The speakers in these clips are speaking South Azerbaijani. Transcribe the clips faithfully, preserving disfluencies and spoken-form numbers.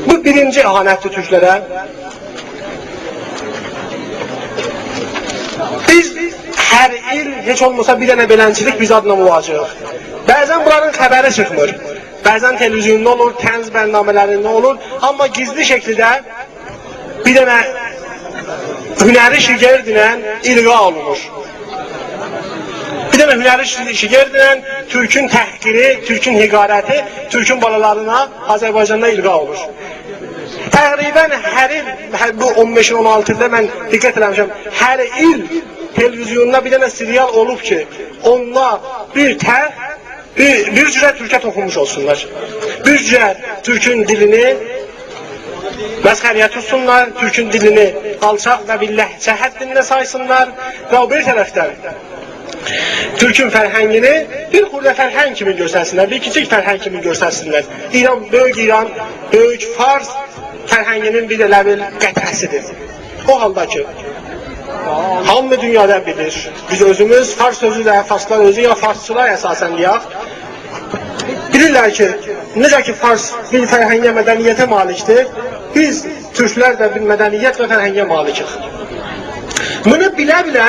بو بیرینجی اهانتدیر تورکلره. بیز هر ایل هئچ اولماسا بیر دنه بئلنچیلیک بیز آدینا اولاجاق. بعضا بونلارین خبری چیخمیر. بعضا تلویزیوندا اولور، طنز برنامه‌لرینده اولور، آمما گیزلی شکیلده بیر دنه هنری شگردله القا اولونور. بیر دنه هنری شی-، شگردله تورکون تحقیری، تورکون حقارتی، تورکون بالالارینا آذربایجاندا القا اولور. تقریبا هر ایل، هر، بو اون بئش ایل، اون آلتی ایلده من دقت ائله‌میشم، هر ایل تلویزیوندا بیر دنه سریال اولوب کی، اوندا بیر تک بیر، بیر جوره تورکه توخونموش اولسونلار. بیر جوره تورکون دیلینی مسخره‌یه توتسونلار، تورکون دیلینی آلچاق و بیر لهجه حدینده سایسینلار و او بیر طرفدن تورکون فرهنگینی بیر خورده فرهنگ کیمی گؤرسنسینلر، بیر کیچیک فرهنگ کیمی گؤرسنسینلر. ایران، بؤیوک ایران، بؤیوک فارس فرهنگینین بیر ائله بیل قطعه‌سیدیر. او حالدا کی، هامی دونیادا بیلیر. بیز اؤزوموز، فارس اؤزو ده، فارسلار اؤزو یا فارسچیلار اساسا دئیک، بیلیرلر کی، نئجه کی فارس بیر فرهنگه، مدنیته مالیکدیر، بیز تورکلر ده بیر مدنیت و فرهنگه مالیکیک. بونو بیله-بیله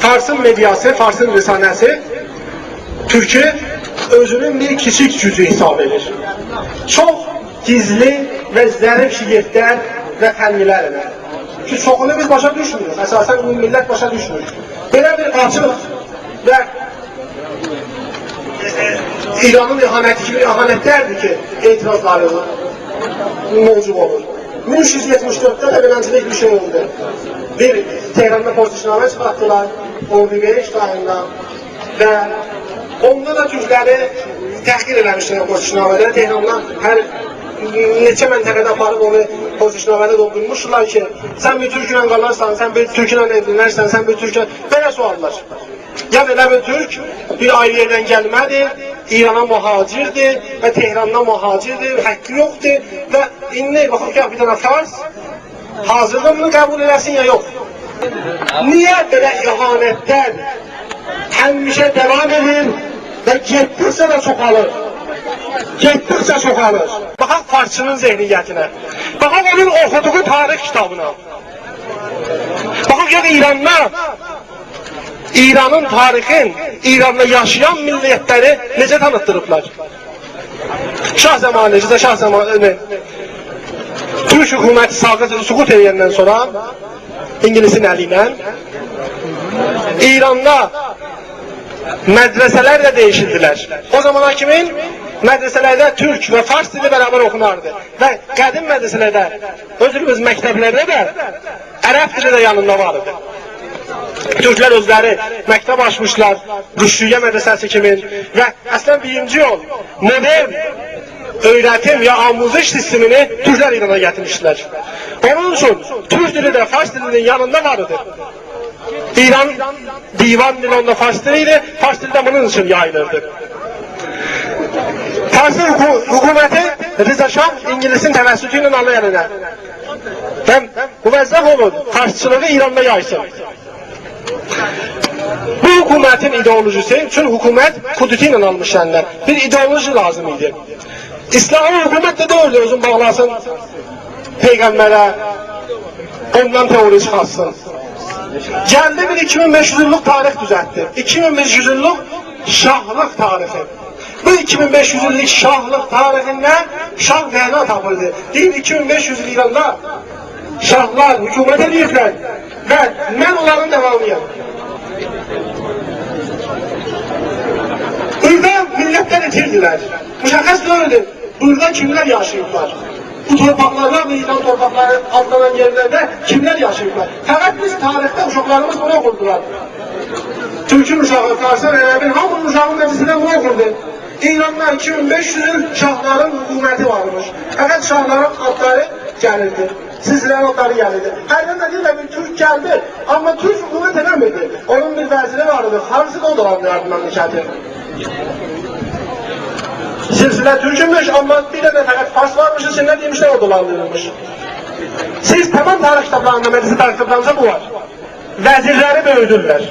فارسین مئدیاسی، فارسین رسانه‌سی تورکو اؤزونون بیر کیچیک جزئی حساب ائدیر. چوخ گیزلی و ظریف شگفتلر و فنی‌لرله. کی، چوخونو بیز باشا دوشموروک، اساسا عمومی میللت باشا دوشمور. بئله بیر آچیق و ایرانین اهانتی کیمی اهانتلردیر کی، اعتراضلاری موجب اولور. مین اوچ یوز یئتمیش دؤردده ده بئلنجه بیر شئی اولدو. بیر تهراندا پرسش‌نامه چیخارتدیلار، اون بئش تاریخینده. و اوندا دا تورکلری تحقیر ائله‌میشلر او پرسش‌نامه‌ده. تهراندا هر نئچه منطقه‌ده آپاریب اونو پرسش‌نامه‌ده دولدورموشلار کی، سن بیر تورکله قالارسان، سن بیر تورکله ائولنرسن، سن بیر تورکله، بئله سؤاللار. یا بئله بیر تورک بیر آیری یئردن گلمه‌دی، ایرانا مهاجردیر و تهراندا مهاجردیر، حقی یوخدور و ایندی باخاق کی، بیر دنه فارس حاضردیر بونو قبول ائله‌سین یا یوخ؟ نییه بئله اهانتلر همیشه داوام ائدیر و گئتدیکجه ده چوخالیر؟ گئتدیکجه چوخالیر. باخاق فارسچینین ذهنیتینه. باخاق اونون اوخودوغو تاریخ کیتابینا. باخاق، یعنی ایراندا، ایرانین تاریخین، ایراندا یاشایان میللتلری نئجه تانیتدیریبلار؟ شاه زامانی، رضا شاه زامانی، تورک حکومتی ساغی-، سقوط ائدندن سونرا اینگیلیسین الی ایله ایراندا مدرسه‌لر ده دییشیلدیلر. او زامانا کیمین مدرسه‌لرده تورک و فارس دیلی برابر اوخوناردی. و قدیم مدرسه‌لرده، اؤزوموز مکتبلرده ده عرب دیلی ده یانیندا وار ایدی. تورکلر اؤزلری مکتب آچمیشلار، رشدیه مدرسه‌سی کیمین و اصلا بیرینجی یول مدرن اؤیرتیم یا آموزش سیستمینی تورکلر ایرانا گتیرمیشدیلر. اونون اوچون تورک دیلی ده فارس دیلینین یانیندا وار ایدی. ایران دیوان دیلی اوندا فارس دیلی ایدی، فارس دیلی ده بونون اوچون یاییلیردی. فارسین حکو-، حکومتی رضا شاه اینگیلیسین توسطو ایله آلیر الینه. و موظف اولور، فارسچیلیغی ایراندا یایسین. بو حکومتین ایدئولوژیسی، چون حکومت کودتا ایله آلمیش الیندن. بیر ایدئولوژی لازیم ایدی. اسلامی حکومت ده دئییردی اؤزون باغلاسین پیغمبره، اوندان تئوری چیخارتسین. گلدی بیر ایکی مین بئش یوز ایللیک تاریخ دوزلتدی. ایکی مین بئش یوز ایللیک شاهلیق تاریخی. بو ایکی مین بئش یوز ایللیک شاهلیق تاریخیندن شاه معنا تاپیردی. دئییر، ایکی مین بئش یوز ایل ایراندا شاهلار حکومت ائدیبلر و من اونلارین داوامی‌یام. بورادا میللتلر ایتیردیلر. مشخص دئییردی، بورادا کیملر یاشاییبلار؟ بو تورپاقلاردا، بو ایران تورپاقلاری آدلانان یئرلرده کیملر یاشاییبلار؟ فقط بیز تاریخده اوشاقلاریمیز بونو اوخوردولار. تورکون اوشاغی، فارسین، عربین، هامی‌نین اوشاغی مدرسه‌ده بونو اوخوردو. ایراندا ایکی مین بئش یوز ایل شاهلارین حکومتی وارمیش. فقط شاهلارین آدلاری گلیردی. سلسله‌لرین آدلاری گلیردی. هردن ده دئییرلر، بیر تورک گلدی، آمما تورک حکومت ائله‌میردی. اونون بیر وزیری وار ایدی، هامیسی دا او دالاندیراردی مملکتی. سلسله تورک ایمیش، آمما بیر دنه فقط فارس وارمیش ایچینده، دئمیشلر او دالاندیریرمیش. سیز تمام تاریخ کیتابلاریندا، مدرسه تاریخ کیتابلاریندا بو وار. وزیرلری بؤیودورلر.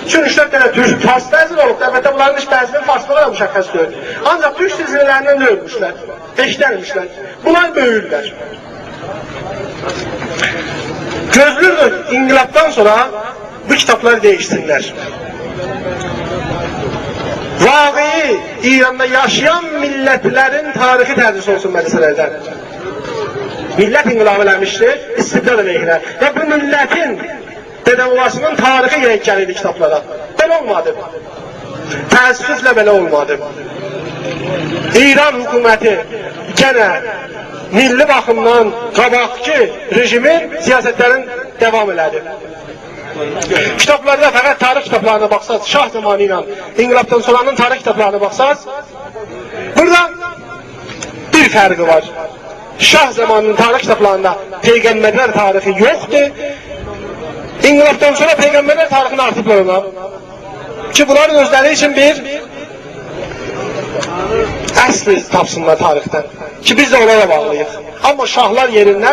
اوچون اوچ-دؤرد دنه تورک، فارسدا اسیر اولوب. البته، بونلارین هئچ بعضی‌نین فارسلیغی دا مشخص دئییل. آنجاق تورک سیلسله‌لریندن اؤلموشلر، ائشیدرمیشلر. بونلار بؤیویورلر. گؤزله‌ییردیک انقلابدان سونرا بو کیتابلاری دییشسینلر. واقعی ایراندا یاشایان میللتلرین تاریخی تدریس اولسون مدرسه‌لرده. میللت انقلاب ائله‌میشدی استبداد علیهینه. و بو میللتین دده-باباسینین تاریخی گرک گلیردی کیتابلارا. بئله اولمادی. تأسفله بئله اولمادی. ایران حکومتی گئنه میللی باخیمدان قاباقکی رژیمین سیاستلرین داوام ائله‌دی. کیتابلاردا فقط تاریخ کیتابلارینا باخساز، شاه زامانی ایله انقلابدان سونرانین تاریخ کیتابلارینا باخساز، بورادا بیر فرقی وار. شاه زامانی‌نین تاریخ کیتابلاریندا پیغمبرلر تاریخی یوخدور. انقلابدان سونرا پیغمبرلر تاریخینی آرتیبلار اونا. کی، بونلارین اؤزلری اوچون بیر اصل تاپسینلار تاریخدن. کی، بیز ده اونلارا باغلی‌ییق. آمما شاهلار یئرینده،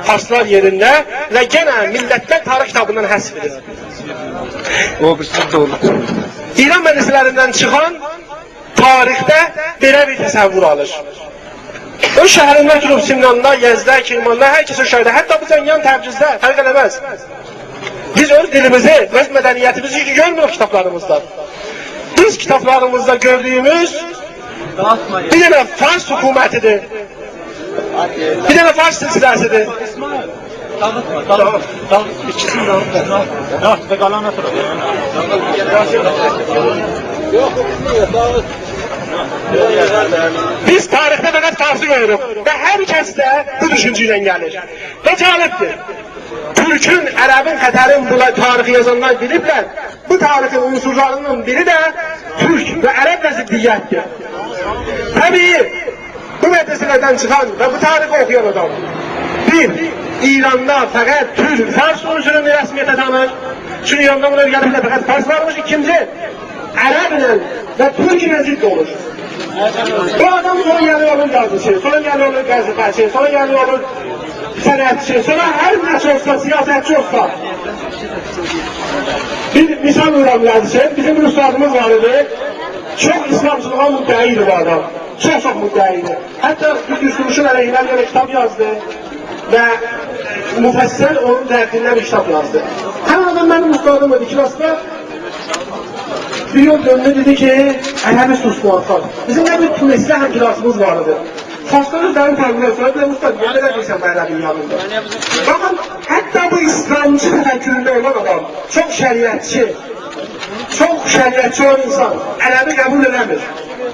فارسلار یئرینده و گئنه میللتلر تاریخ کیتابیندان حذف ائدیر. او بیریسی دوغرو. ایران مدرسه‌لریندن چیخان تاریخده بئله بیر تصور آلیر. اؤز شهرینده اوتوروب سمناندا، یزدده، کرماندا، هر کس اؤز شهرده، حتی بو جنگان تبریزده، فرق ائله‌مز. بیز اؤز دیلیمیزی، اؤز مدنیتیمیزی گؤرموروک کیتابلاریمیزدا. بیز کیتابلاریمیزدا گؤردویوموز بیر دنه فارس حکومتی‌دیر. بیر دنه فارس سلسله‌سی‌دیر. داغیتما، داغیتما، داغیتما. ایکیسینی داغیتما. داغیت، داغیت، قالان اوتور. بیز تاریخده فقط فارسی گؤروروک و هر کس ده بو دوشونجه ایله گلیر. و جالبدیر. تورکون، عربین، تترین، بونلار تاریخی یازانلار بیلیبلر. بو تاریخین عنصرلاری‌نین بیری ده تورک و عربله ضدیت‌دیر. طبیعی، بو مدرسه‌لردن چیخان و بو تاریخی اوخویان آدام، بیر، ایراندا فقط تورک، فارس عنصرونو رسمیته تانیر. چونکی ایراندا بونلار گلیبلر، فقط فارس وارمیش. ایکینجی، عربله و تورک ایله ضد اولور. بو آدام سونرا گلیر اولور یازیچی، سونرا گلیر اولور قزئتچی، سونرا گلیر اولور صنعتچی، سونرا هر نه‌چی اولسا، سیاستچی اولسا. بیر مثال وئریرم، یازیچی. بیزیم بیر اوستادیمیز وار ایدی. چوخ ایسلامچیلیغا مدعی ایدی بو آدام. چوخ-چوخ مدعی ایدی. حتی بیر دوستوموزون علیهینه بیر دنه کیتاب یازدی و مفصل اونون ردینده بیر کیتاب یازدی. همین آدام منیم اوستادیم ایدی. کلاسدا بیر یول دؤندو، دئدی کی، «عربی سوسمالی‌سان.» بیزیم ده بیر تونسلی هم‌کلاسیمیز وار ایدی. فارسلار اؤزلرینی تنقید ائدیرلر، «اوستاد، نییه بئله دئییرسن بو عربین یانیندا؟» باخین، حتی بو ایسلامچی تفکرونده اولان آدام، چوخ شریعتچی، چوخ شریعتچی اولان اینسان عربی قبول ائله‌میر.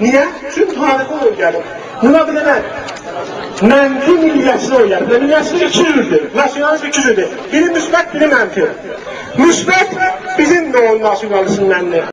نییه؟ چونکی تاریخی اؤیره‌نیب. بونا بیر دنه منفی میللیتچیلیک اؤیره‌نیب. و میللیتچیلیک ایکی جوردور. ناسیونالیزم ایکی جوردور. بیری مثبت، بیری منفی. مثبت بیزیم نوعون ناسیونالیزمیندندیر.